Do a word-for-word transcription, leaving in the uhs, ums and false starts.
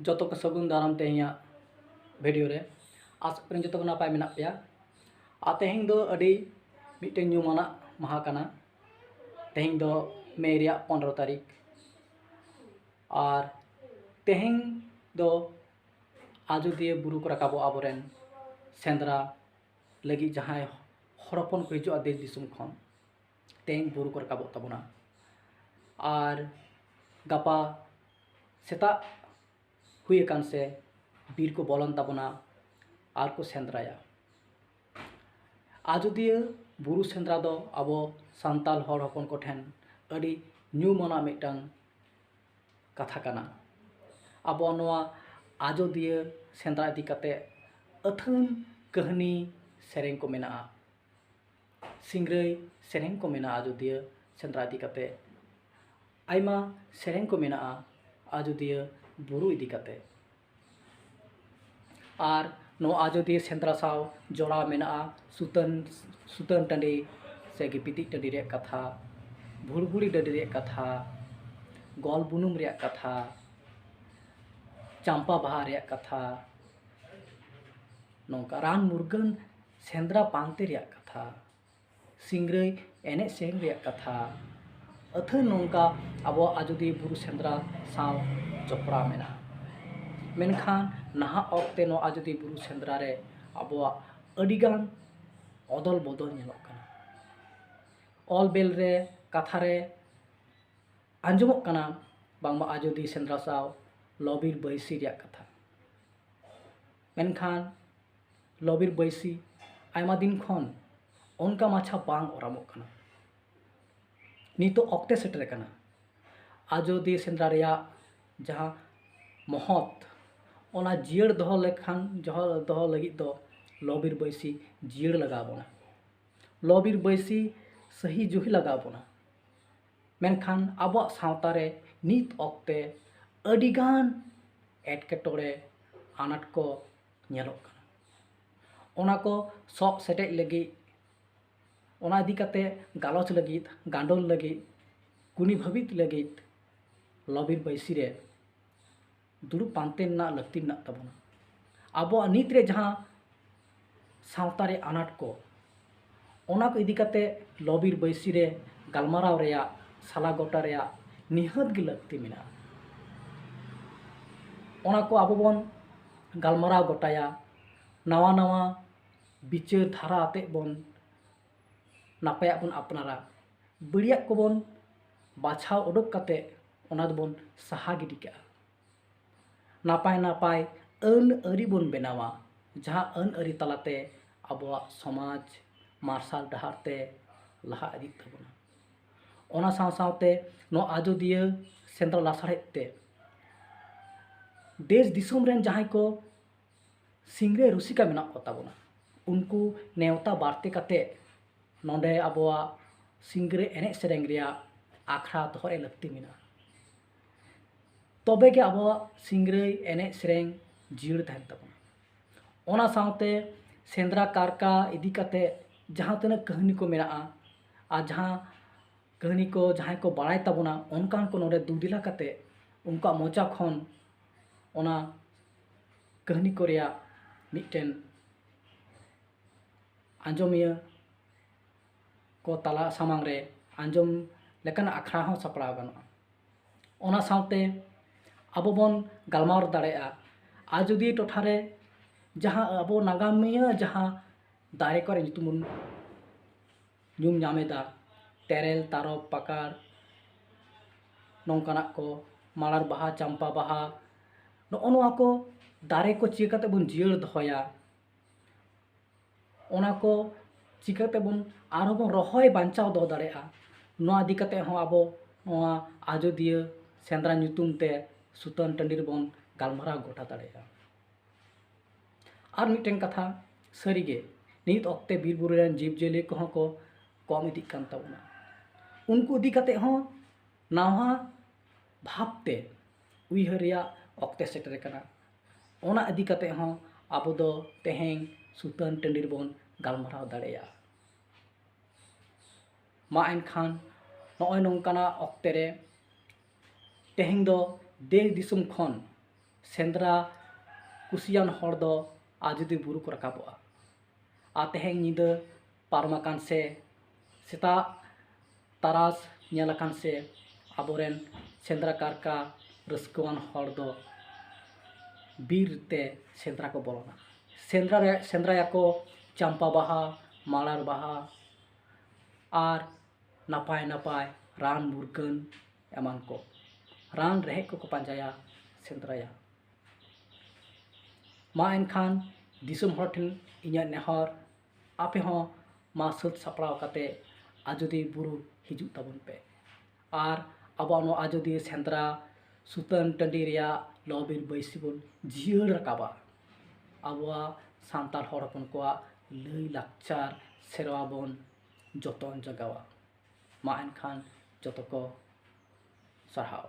ᱡᱚᱛᱚ ᱠᱚ ᱥᱟᱹᱜᱩᱱ ᱫᱟᱨᱟᱢ ᱛᱮᱦᱮᱧᱟᱜ ᱵᱷᱤᱰᱤᱭᱳ ᱨᱮ᱾ ᱟᱥᱚᱜ ᱠᱟᱹᱱᱟᱹᱧ ᱡᱚᱛᱚ ᱠᱚ ᱱᱟᱯᱟᱭ ᱢᱮᱱᱟᱜ ᱯᱮᱭᱟ᱾ ᱟᱨ ᱛᱮᱦᱮᱧ ᱫᱚ ᱟᱹᱰᱤ ᱢᱤᱫᱴᱮᱱ ᱧᱩᱢᱟᱱᱟᱜ ᱢᱟᱦᱟ ᱠᱟᱱᱟ᱾ ᱛᱮᱦᱮᱧ ᱫᱚ ᱢᱮ ᱨᱮᱭᱟᱜ ᱯᱚᱱᱨᱚ ᱛᱟᱹᱨᱤᱠᱷ᱾ ᱟᱨ ᱛᱮᱦᱮᱧ ᱫᱚ ᱟᱡᱳᱫᱤᱭᱟᱹ ᱵᱩᱨᱩ ᱠᱚ ᱨᱟᱠᱟᱵᱚᱜᱼᱟ ᱟᱵᱚᱨᱮᱱ ᱥᱮᱸᱫᱽᱨᱟ ᱞᱟᱹᱜᱤᱫ ᱡᱟᱦᱟᱸᱭ ᱦᱚᱲ ᱦᱚᱯᱚᱱ ᱠᱚ ᱦᱤᱡᱩᱜᱼᱟ ᱫᱮᱥ ᱫᱤᱥᱚᱢ ᱠᱷᱚᱱ᱾ ᱛᱮᱦᱮᱧ ᱵᱩᱨᱩ ᱠᱚ ᱨᱟᱠᱟᱵᱚᱜ ᱛᱟᱵᱚᱱᱟ᱾ ᱟᱨ ᱜᱟᱯᱟ ᱥᱮᱛᱟᱜ ᱦᱩᱭ ᱟᱠᱟᱱ ᱥᱮ ᱵᱤᱨ ᱠᱚ ᱵᱚᱞᱚᱱ ᱛᱟᱵᱚᱱᱟ ᱟᱨ ᱠᱚ ᱥᱮᱸᱫᱽᱨᱟᱭᱟ᱾ ᱟᱡᱳᱫᱤᱭᱟᱹ ᱵᱩᱨᱩ ᱥᱮᱸᱫᱽᱨᱟ ᱫᱚ ᱟᱵᱚ ᱥᱟᱱᱛᱟᱲ ᱦᱚᱲ ᱦᱚᱯᱚᱱ ᱠᱚᱴᱷᱮᱱ ᱟᱹᱰᱤ ᱧᱩᱢᱟᱱᱟᱜ ᱢᱤᱫᱴᱟᱝ ᱠᱟᱛᱷᱟ ᱠᱟᱱᱟ᱾ ᱟᱵᱚ ᱱᱚᱣᱟ ᱟᱡᱳᱫᱤᱭᱟᱹ ᱥᱮᱸᱫᱽᱨᱟ ᱤᱫᱤ ᱠᱟᱛᱮ ᱟᱹᱛᱷᱟᱹᱱ ᱠᱟᱹᱦᱱᱤ ᱥᱮᱨᱮᱧ ᱠᱚ ᱢᱮᱱᱟᱜᱼᱟ᱾ ᱥᱤᱝᱨᱟᱹᱭ ᱥᱮᱨᱮᱧ ᱠᱚ ᱢᱮᱱᱟᱜᱼᱟ ᱟᱡᱳᱫᱤᱭᱟᱹ ᱥᱮᱸᱫᱽᱨᱟ ᱤᱫᱤ ᱠᱟᱛᱮ᱾ ᱟᱭᱢᱟ ᱥᱮᱨᱮᱧ ᱠᱚ ᱢᱮᱱᱟᱜᱼᱟ ᱟᱡᱳᱫᱤᱭᱟᱹ ᱵᱩᱨᱩ ᱤᱫᱤ ᱠᱟᱛᱮ᱾ ᱟᱨ ᱱᱚᱣᱟ ᱟᱡᱳᱫᱤᱭᱟᱹ ᱥᱮᱸᱫᱽᱨᱟ ᱥᱟᱶ ᱡᱚᱲᱟᱣ ᱢᱮᱱᱟᱜᱼᱟ ᱥᱩᱛᱟᱹᱱ, ᱥᱩᱛᱟᱹᱱ ᱴᱟᱺᱰᱤ ᱥᱮ ᱜᱤᱯᱤᱛᱤᱡ ᱴᱟᱺᱰᱤ ᱨᱮᱭᱟᱜ ᱠᱟᱛᱷᱟ, ᱵᱷᱩᱲᱵᱷᱩᱲᱤ ᱰᱟᱹᱰᱤ ᱨᱮᱭᱟᱜ ᱠᱟᱛᱷᱟ, ᱜᱚᱞ ᱵᱩᱱᱩᱢ ᱨᱮᱭᱟᱜ ᱠᱟᱛᱷᱟ, ᱪᱟᱢᱯᱟ ᱵᱟᱦᱟ ᱨᱮᱭᱟᱜ ᱠᱟᱛᱷᱟ, ᱱᱚᱝᱠᱟ ᱨᱟᱱ ᱢᱩᱨᱜᱟᱹᱱ ᱥᱮᱸᱫᱽᱨᱟ ᱯᱟᱱᱛᱮ ᱨᱮᱭᱟᱜ ᱠᱟᱛᱷᱟ, ᱥᱤᱝᱨᱟᱹᱭ ᱮᱱᱮᱡ ᱥᱮᱨᱮᱧ ᱨᱮᱭᱟᱜ ᱠᱟᱛᱷᱟ, ᱟᱹᱛᱷᱟᱹᱱ ᱱᱚᱝᱠᱟ ᱟᱵᱚᱣᱟᱜ ᱟᱡᱳᱫᱤᱭᱟᱹ ᱵᱩᱨᱩ ᱥᱮᱸᱫᱽᱨᱟ ᱥᱟᱶ ᱡᱚᱯᱲᱟᱣ ᱢᱮᱱᱟᱜᱼᱟ᱾ ᱢᱮᱱᱠᱷᱟᱱ ᱱᱟᱦᱟᱜ ᱚᱠᱛᱮ ᱱᱚᱣᱟ ᱟᱡᱳᱫᱤᱭᱟᱹ ᱵᱩᱨᱩ ᱥᱮᱸᱫᱽᱨᱟ ᱨᱮ ᱟᱵᱚᱣᱟᱜ ᱟᱹᱰᱤᱜᱟᱱ ᱚᱫᱚᱞ ᱵᱚᱫᱚᱞ ᱧᱮᱞᱚᱜ ᱠᱟᱱᱟ᱾ ᱚᱞ ᱵᱮᱞ ᱨᱮ, ᱠᱟᱛᱷᱟ ᱨᱮ ᱟᱸᱡᱚᱢᱚᱜ ᱠᱟᱱᱟ ᱵᱟᱝᱢᱟ ᱟᱡᱳᱫᱤᱭᱟᱹ ᱥᱮᱸᱫᱽᱨᱟ ᱥᱟᱶ ᱞᱚᱵᱤᱨ ᱵᱟᱹᱭᱥᱤ ᱨᱮᱭᱟᱜ ᱠᱟᱛᱷᱟ᱾ ᱢᱮᱱᱠᱷᱟᱱ ᱞᱚᱵᱤᱨ ᱵᱟᱹᱭᱥᱤ ᱟᱭᱢᱟ ᱫᱤᱱ ᱠᱷᱚᱱ ᱚᱱᱠᱟ ᱢᱟᱪᱷᱟ ᱵᱟᱝ ᱚᱨᱟᱢᱚᱜ ᱠᱟᱱᱟ᱾ ᱱᱤᱛᱚᱜ ᱚᱠᱛᱮ ᱥᱮᱴᱮᱨ ᱟᱠᱟᱱᱟ ᱟᱡᱳᱫᱤᱭᱟᱹ ᱥᱮᱸᱫᱽᱨᱟ ᱨᱮᱭᱟᱜ ᱡᱟᱦᱟᱸ ᱢᱚᱦᱚᱛ, ᱚᱱᱟ ᱡᱤᱭᱟᱹᱲ ᱫᱚᱦᱚ ᱞᱮᱠᱷᱟᱱ, ᱡᱚᱦᱚ-, ᱫᱚᱦᱚ ᱞᱟᱹᱜᱤᱫ ᱫᱚ ᱞᱚᱵᱤᱨ ᱵᱟᱹᱭᱥᱤ ᱡᱤᱭᱟᱹᱲ ᱞᱟᱜᱟᱣ ᱵᱚᱱᱟ᱾ ᱞᱚᱵᱤᱨ ᱵᱟᱹᱭᱥᱤ ᱥᱟᱹᱦᱤ ᱡᱩᱦᱤ ᱞᱟᱜᱟᱣ ᱵᱚᱱᱟ᱾ ᱢᱮᱱᱠᱷᱟᱱ ᱟᱵᱚᱣᱟᱜ ᱥᱟᱶᱛᱟ ᱨᱮ ᱱᱤᱛ ᱚᱠᱛᱮ ᱟᱹᱰᱤᱜᱟᱱ ᱮᱴᱠᱮᱴᱚᱬᱮ, ᱟᱱᱟᱴ ᱠᱚ ᱧᱮᱞᱚᱜ ᱠᱟᱱᱟ᱾ ᱚᱱᱟ ᱠᱚ ᱥᱚᱜ ᱥᱮᱴᱮᱡ ᱞᱟᱹᱜᱤᱫ, ᱚᱱᱟ ᱤᱫᱤ ᱠᱟᱛᱮ ᱜᱟᱞᱚᱪ ᱞᱟᱹᱜᱤᱫ, ᱜᱟᱸᱰᱚᱱ ᱞᱟᱹᱜᱤᱫ, ᱜᱩᱱᱤ ᱵᱷᱟᱹᱵᱤᱛ ᱞᱟᱹᱜᱤᱫ ᱞᱚᱵᱤᱨ ᱵᱟᱹᱭᱥᱤ ᱨᱮ ᱫᱩᱲᱩᱵ ᱯᱟᱱᱛᱮ ᱨᱮᱱᱟᱜ ᱞᱟᱹᱠᱛᱤ ᱢᱮᱱᱟᱜ ᱛᱟᱵᱚᱱᱟ᱾ ᱟᱵᱚᱣᱟᱜ ᱱᱤᱛ ᱨᱮ ᱡᱟᱦᱟᱸ ᱥᱟᱶᱛᱟ ᱨᱮ ᱟᱱᱟᱴ ᱠᱚ, ᱚᱱᱟ ᱠᱚ ᱤᱫᱤ ᱠᱟᱛᱮ ᱞᱚᱵᱤᱨ ᱵᱟᱹᱭᱥᱤ ᱨᱮ ᱜᱟᱞᱢᱟᱨᱟᱣ ᱨᱮᱭᱟᱜ, ᱥᱟᱞᱟ ᱜᱚᱴᱟ ᱨᱮᱭᱟᱜ ᱱᱤᱦᱟᱹᱛ ᱜᱮ ᱞᱟᱹᱠᱛᱤ ᱢᱮᱱᱟᱜᱼᱟ᱾ ᱚᱱᱟ ᱠᱚ ᱟᱵᱚ ᱵᱚᱱ ᱜᱟᱞᱢᱟᱨᱟᱣ ᱜᱚᱴᱟᱭᱟ, ᱱᱟᱣᱟ ᱱᱟᱣᱟ ᱵᱤᱪᱟᱹᱨ ᱫᱷᱟᱨᱟ ᱟᱛᱮᱫ ᱵᱚᱱ ᱱᱟᱯᱟᱭᱟᱜ ᱵᱚᱱ ᱟᱯᱱᱟᱨᱟ, ᱵᱟᱹᱲᱤᱡᱟᱜ ᱠᱚᱵᱚᱱ ᱵᱟᱪᱷᱟᱣ ᱩᱰᱩᱠ ᱠᱟᱛᱮ ᱚᱱᱟ ᱫᱚᱵᱚᱱ ᱥᱟᱦᱟ ᱜᱤᱰᱤ ᱠᱟᱜᱼᱟ᱾ ᱱᱟᱯᱟᱭ ᱱᱟᱯᱟᱭ ᱟᱹᱱ ᱟᱹᱨᱤ ᱵᱚᱱ ᱵᱮᱱᱟᱣᱟ, ᱡᱟᱦᱟᱸ ᱟᱹᱱ ᱟᱹᱨᱤ ᱛᱟᱞᱟᱛᱮ ᱟᱵᱚᱣᱟᱜ ᱥᱚᱢᱟᱡᱽ ᱢᱟᱨᱥᱟᱞ ᱰᱟᱦᱟᱨ ᱛᱮ ᱞᱟᱦᱟ ᱤᱫᱤᱜ ᱛᱟᱵᱚᱱᱟ᱾ ᱚᱱᱟ ᱥᱟᱶ ᱥᱟᱶᱛᱮ ᱱᱚᱣᱟ ᱟᱡᱳᱫᱤᱭᱟᱹ ᱥᱮᱸᱫᱽᱨᱟ ᱞᱟᱥᱟᱲᱦᱮᱫ ᱛᱮ ᱫᱮᱥ ᱫᱤᱥᱚᱢ ᱨᱮᱱ ᱡᱟᱦᱟᱸᱭ ᱠᱚ ᱥᱤᱝᱨᱟᱹᱭ ᱨᱩᱥᱤᱠᱟ ᱢᱮᱱᱟᱜ ᱠᱚ ᱛᱟᱵᱚᱱᱟ, ᱩᱱᱠᱩ ᱱᱮᱣᱛᱟ ᱵᱟᱨᱛᱮ ᱠᱟᱛᱮ ᱱᱚᱰᱮ ᱟᱵᱚᱣᱟᱜ ᱥᱤᱝᱨᱟᱹᱭ ᱮᱱᱮᱡ ᱥᱮᱨᱮᱧ ᱨᱮᱭᱟᱜ ᱟᱠᱷᱲᱟ ᱫᱚᱦᱚ ᱨᱮ ᱞᱟᱹᱠᱛᱤ ᱢᱮᱱᱟᱜᱼᱟ᱾ ᱛᱚᱵᱮ ᱜᱮ ᱟᱵᱚᱣᱟᱜ ᱥᱤᱝᱨᱟᱹᱭ ᱮᱱᱮᱡ ᱥᱮᱨᱮᱧ ᱡᱤᱭᱟᱹᱲ ᱛᱟᱦᱮᱱ ᱛᱟᱵᱚᱱᱟ᱾ ᱚᱱᱟ ᱥᱟᱶᱛᱮ ᱥᱮᱸᱫᱽᱨᱟ ᱠᱟᱨᱠᱟ ᱤᱫᱤ ᱠᱟᱛᱮ ᱡᱟᱦᱟᱸ ᱛᱤᱱᱟᱹᱜ ᱠᱟᱹᱦᱱᱤ ᱠᱚ ᱢᱮᱱᱟᱜᱼᱟ, ᱟᱨ ᱡᱟᱦᱟᱸ ᱠᱟᱹᱦᱱᱤ ᱠᱚ ᱡᱟᱦᱟᱸᱭ ᱠᱚ ᱵᱟᱲᱟᱭ ᱛᱟᱵᱚᱱᱟ, ᱚᱱᱠᱟᱱ ᱠᱚ ᱱᱚᱰᱮ ᱫᱩᱫᱤᱞᱟ ᱠᱟᱛᱮ ᱩᱱᱠᱩᱣᱟᱜ ᱢᱚᱪᱟ ᱠᱷᱚᱱ ᱚᱱᱟ ᱠᱟᱹᱦᱱᱤ ᱠᱚ ᱨᱮᱭᱟᱜ ᱢᱤᱫᱴᱮᱱ ᱟᱸᱡᱚᱢᱤᱭᱟᱹ ᱠᱚ ᱛᱟᱞᱟ ᱥᱟᱢᱟᱝ ᱨᱮ ᱟᱸᱡᱚᱢ ᱞᱮᱠᱟᱱ ᱟᱠᱷᱲᱟ ᱦᱚᱸ ᱥᱟᱯᱲᱟᱣ ᱜᱟᱱᱚᱜᱼᱟ᱾ ᱚᱱᱟ ᱥᱟᱶᱛᱮ ᱟᱵᱚ ᱵᱚᱱ ᱜᱟᱞᱢᱟᱨᱟᱣ ᱫᱟᱲᱮᱭᱟᱜᱼᱟ ᱟᱡᱳᱫᱤᱭᱟᱹ ᱴᱚᱴᱷᱟ ᱨᱮ ᱡᱟᱦᱟᱸ ᱟᱵᱚ ᱱᱟᱜᱟᱢᱤᱭᱟᱹ ᱡᱟᱦᱟᱸ ᱫᱟᱨᱮ ᱠᱚᱨᱮ ᱧᱩᱛᱩᱢ ᱵᱚᱱ ᱧᱩᱢ ᱧᱟᱢ ᱮᱫᱟ, ᱛᱮᱨᱮᱞ, ᱛᱟᱨᱚᱵ, ᱯᱟᱠᱟᱲ, ᱱᱚᱝᱠᱟᱱᱟᱜ ᱠᱚ, ᱢᱟᱞᱟᱨ ᱵᱟᱦᱟ, ᱪᱟᱢᱯᱟ ᱵᱟᱦᱟ, ᱱᱚᱜᱼᱚ ᱱᱚᱣᱟ ᱠᱚ ᱫᱟᱨᱮ ᱠᱚ ᱪᱤᱠᱟᱹ ᱠᱟᱛᱮ ᱵᱚᱱ ᱡᱤᱭᱟᱹᱲ ᱫᱚᱦᱚᱭᱟ, ᱚᱱᱟ ᱠᱚ ᱪᱤᱠᱟᱹ ᱛᱮᱵᱚᱱ ᱟᱨᱦᱚᱸ ᱵᱚᱱ ᱨᱚᱦᱚᱭ ᱵᱟᱧᱪᱟᱣ ᱫᱚᱦᱚ ᱫᱟᱲᱮᱭᱟᱜᱼᱟ, ᱱᱚᱣᱟ ᱤᱫᱤ ᱠᱟᱛᱮ ᱦᱚᱸ ᱟᱵᱚ ᱱᱚᱣᱟ ᱟᱡᱳᱫᱤᱭᱟᱹ ᱥᱮᱸᱫᱽᱨᱟ ᱧᱩᱛᱩᱢ ᱛᱮ ᱥᱩᱛᱟᱹᱱ ᱴᱟᱺᱰᱤ ᱨᱮᱵᱚᱱ ᱜᱟᱞᱢᱟᱨᱟᱣ ᱜᱚᱴᱟ ᱫᱟᱲᱮᱭᱟᱜᱼᱟ᱾ ᱟᱨ ᱢᱤᱫᱴᱮᱱ ᱠᱟᱛᱷᱟ, ᱥᱟᱹᱨᱤᱜᱮ ᱱᱤᱛ ᱚᱠᱛᱮ ᱵᱤᱨ ᱵᱩᱨᱩ ᱨᱮᱱ ᱡᱤᱵᱽ ᱡᱤᱭᱟᱹᱞᱤ ᱠᱚᱦᱚᱸ ᱠᱚ ᱠᱚᱢ ᱤᱫᱤᱜ ᱠᱟᱱ ᱛᱟᱵᱚᱱᱟ᱾ ᱩᱱᱠᱩ ᱤᱫᱤ ᱠᱟᱛᱮ ᱦᱚᱸ ᱱᱟᱣᱟ ᱵᱷᱟᱵᱽᱛᱮ ᱩᱭᱦᱟᱹᱨ ᱨᱮᱭᱟᱜ ᱚᱠᱛᱮ ᱥᱮᱴᱮᱨ ᱟᱠᱟᱱᱟ᱾ ᱚᱱᱟ ᱤᱫᱤ ᱠᱟᱛᱮ ᱦᱚᱸ ᱟᱵᱚ ᱫᱚ ᱛᱮᱦᱮᱧ ᱥᱩᱛᱟᱹᱱ ᱴᱟᱺᱰᱤ ᱨᱮᱵᱚᱱ ᱜᱟᱞᱢᱟᱨᱟᱣ ᱫᱟᱲᱮᱭᱟᱜᱼᱟ᱾ ᱢᱟ ᱮᱱᱠᱷᱟᱱ ᱱᱚᱜᱼᱚᱭ ᱱᱚᱝᱠᱟᱱᱟᱜ ᱚᱠᱛᱮ ᱨᱮ ᱛᱮᱦᱮᱧ ᱫᱚ ᱫᱮᱥ ᱫᱤᱥᱚᱢ ᱠᱷᱚᱱ ᱥᱮᱸᱫᱽᱨᱟ ᱠᱩᱥᱤᱭᱟᱱ ᱦᱚᱲ ᱫᱚ ᱟᱡᱳᱫᱤᱭᱟᱹ ᱵᱩᱨᱩ ᱠᱚ ᱨᱟᱠᱟᱵᱚᱜᱼᱟ᱾ ᱟᱨ ᱛᱮᱦᱮᱧ ᱧᱤᱫᱟᱹ ᱯᱟᱨᱚᱢ ᱟᱠᱟᱱ ᱥᱮ ᱥᱮᱛᱟᱜ ᱛᱟᱨᱟᱥ ᱧᱮᱞ ᱟᱠᱟᱱ ᱥᱮ ᱟᱵᱚᱨᱮᱱ ᱥᱮᱸᱫᱽᱨᱟ ᱠᱟᱨᱠᱟ ᱨᱟᱹᱥᱠᱟᱹᱣᱟᱱ ᱦᱚᱲ ᱫᱚ ᱵᱤᱨ ᱛᱮ ᱥᱮᱸᱫᱽᱨᱟ ᱠᱚ ᱵᱚᱞᱚᱱᱟ᱾ ᱥᱮᱸᱫᱽᱨᱟ ᱨᱮ ᱥᱮᱸᱫᱽᱨᱟᱭᱟᱠᱚ ᱪᱟᱢᱯᱟ ᱵᱟᱦᱟ, ᱢᱟᱞᱟᱨ ᱵᱟᱦᱟ ᱟᱨ ᱱᱟᱯᱟᱭ ᱱᱟᱯᱟᱭ ᱨᱟᱱ ᱢᱩᱨᱜᱟᱹᱱ ᱮᱢᱟᱱ ᱠᱚ᱾ ᱨᱟᱱ ᱨᱮᱦᱮᱫ ᱠᱚᱠᱚ ᱯᱟᱸᱡᱟᱭᱟ, ᱥᱮᱸᱫᱽᱨᱟᱭᱟ᱾ ᱢᱟ ᱮᱱᱠᱷᱟᱱ ᱫᱤᱥᱚᱢ ᱦᱚᱲ ᱴᱷᱮᱱ ᱤᱧᱟᱹᱜ ᱱᱮᱦᱚᱨ, ᱟᱯᱮ ᱦᱚᱸ ᱢᱟ ᱥᱟᱹᱛ ᱥᱟᱯᱲᱟᱣ ᱠᱟᱛᱮ ᱟᱡᱳᱫᱤᱭᱟᱹ ᱵᱩᱨᱩ ᱦᱤᱡᱩᱜ ᱛᱟᱵᱚᱱ ᱯᱮ᱾ ᱟᱨ ᱟᱵᱚᱣᱟᱜ ᱱᱚᱣᱟ ᱟᱡᱳᱫᱤᱭᱟᱹ ᱥᱮᱸᱫᱽᱨᱟ ᱥᱩᱛᱟᱹᱱ ᱴᱟᱺᱰᱤ ᱨᱮᱭᱟᱜ ᱞᱚᱼᱵᱤᱨ ᱵᱟᱹᱭᱥᱤ ᱵᱚᱱ ᱡᱤᱭᱟᱹᱲ ᱨᱟᱠᱟᱵᱟ᱾ ᱟᱵᱚᱣᱟᱜ ᱥᱟᱱᱛᱟᱲ ᱦᱚᱲ ᱦᱚᱯᱚᱱ ᱠᱚᱣᱟᱜ ᱞᱟᱹᱭ ᱞᱟᱠᱪᱟᱨ ᱥᱮᱨᱣᱟ ᱵᱚᱱ ᱡᱚᱛᱚᱱ ᱡᱚᱜᱟᱣᱟ᱾ ᱢᱟ ᱮᱱᱠᱷᱟᱱ ᱡᱚᱛᱚ ᱠᱚ ᱥᱟᱨᱦᱟᱣ᱾